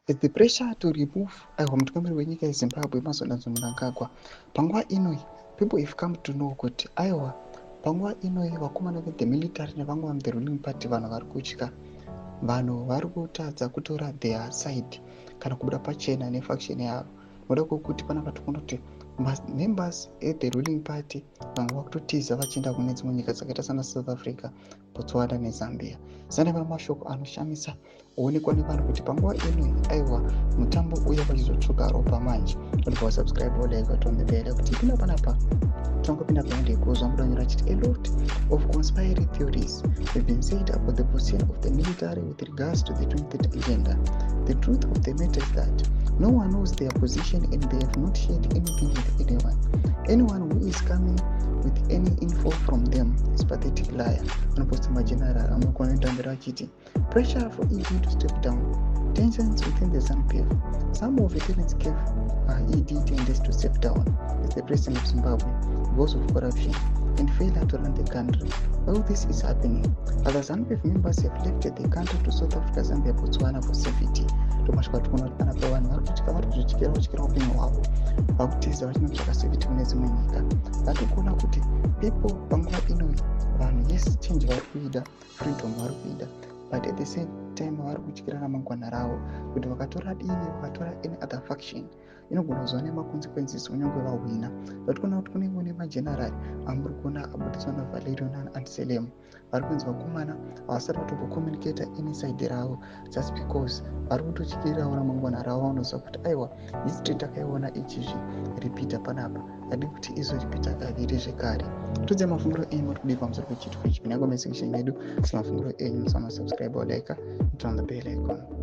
As the pressure to remove, aiwa, mutungamiri wenyika yeZimbabwe, Emmerson Mnangagwa, panguva inoi people have come to know kuti, aiwa, panguva inoi vakomana vethe military nevamwe vamuthe ruling party, vanhu vari kutya, vanhu vari kutadza kutora their side kana kubuda pachena nefaction yavo, noda kwekuti panapa tikuona kuti mamembers ethe ruling party vamwe vakutotiza vachienda kune dzimwe nyika dzakaita sana South Africa, Botswana neZambia. Saneva mashoko anoshamisa oonekwa nevanhu kuti panguva ino, aiwa, mutambo uya vachizotsvuka ropa manje. Unobva wasubscribe, wolike, waturn the bell kuti ipinda panapa. Tangopinda paende kuzwa mudanyora achiti a lot of conspiracy theories have been said about the position of the military with regards to the 2030 agenda. The truth of the matter is that no one knows their position and they have not shared anything with anyone. Anyone who is coming with any info from them is pathetic liar. Anoposta mageneral amukona achiti pressure for ED to step down, tensions within the ZANU-PF. Some of veterans gave ED 10 days to step down as the president of Zimbabwe because of corruption and failure to run the country. While this is happening, other ZANU-PF members have left the country to South Africa, Zambia, Botswana for safety. Tomasvika tikuona kuti panapa vanhu vari kutya, vari kuzvityira, vatyira upenyu hwavo, vakutiza vachinotsvaka safety kune dzimwe nyika. Vari kuona kuti people panguva inoi vanhu, yes, change vari kuida, freedom vari kuida, but at the same time vari kutyira ramangwana ravo kuti vakatora divi, vakatora any other faction, inogona kuzova nemaconsequences kunyange vahwina. Vatikuona kuti kunenge nemagenerali amuri kuona abudiswa naValerio naAnselem, vari kunzi vakomana havasati vatombocommunicata any side ravo just because vari kutotyirirawo ramangwana ravo. Vanoziva kuti, aiwa, history takaiona ichizvi repeata panapa, hadi kuti izorepeata kaviri zvekare. Tudze mafungiro enyu, muri kudii pamusoro pechiitiko ichi? Pinda comment section yedu semafungiro enyu. Musamasubscribe, like, turn the bell icon.